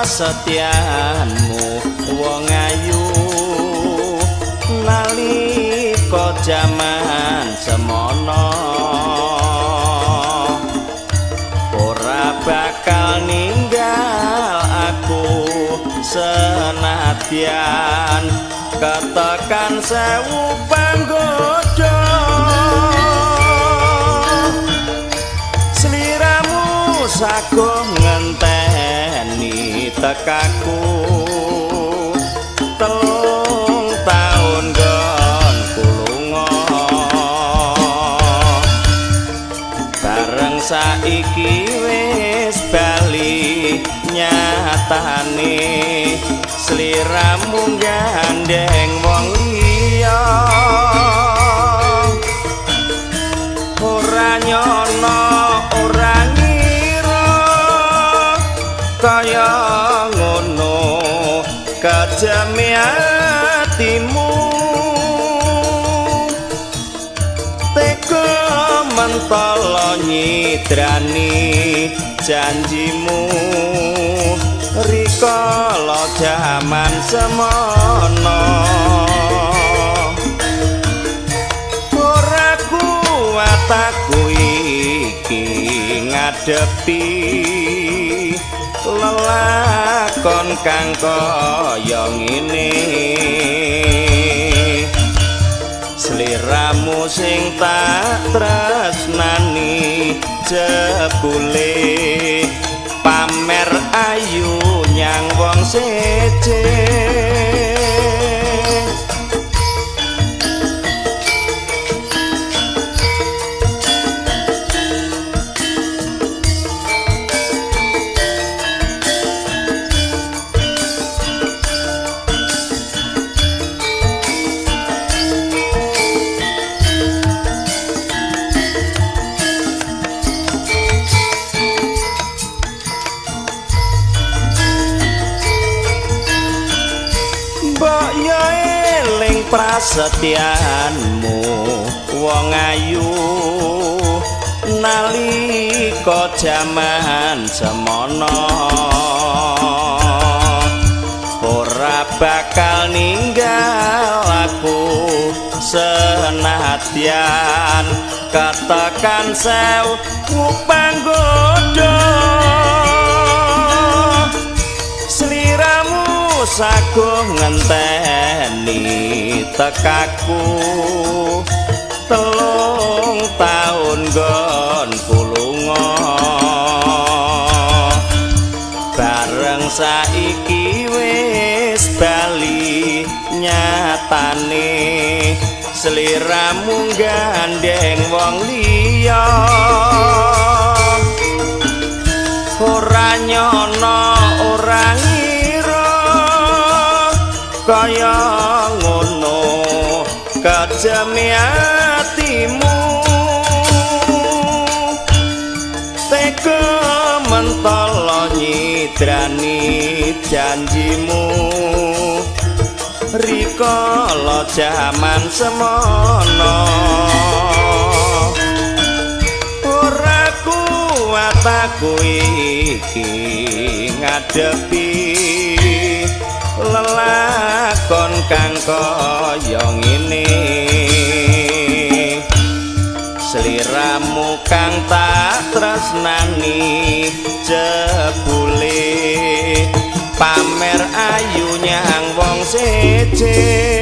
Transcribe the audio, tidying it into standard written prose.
Prasetyanmu wong ayu nalika jaman semono, ora bakal ninggal aku senadyan ketekan sewu panggoda. Sliramu saguh ngenteni tekaku 3 taun nggonku lunga, bareng saiki wis bali nyatane sliramu gandeng wong liya. Ora nyono ora ngira kaya ngono kejeme atimu, tega mentolo nyidrani janjimu rikala jaman semono. Ora kuat aku iki ngadepi lelakon kang kaya ngene, sliramu sing tak tresnani jebule pamer ayu nyang wong seje. Mbok yo eling prasetyanmu wong ayu nalika jaman semono, ora bakal ninggal aku senadyan ketekan sewu panggoda. Sliramu saguh ngenteni tekaku 3 taun nggonku lunga, bareng saiki wis bali nyatane sliramu gandeng wong liya. Ora nyono ora ngira kaya ngono kejeme atimu, tega mentolo nyidrani janjimu rikala jaman semono. Ora kuat aku iki ngadepi lelakon kang kaya ngene, sliramu kang tak tresnani jebule pamer ayu nyang wong seje.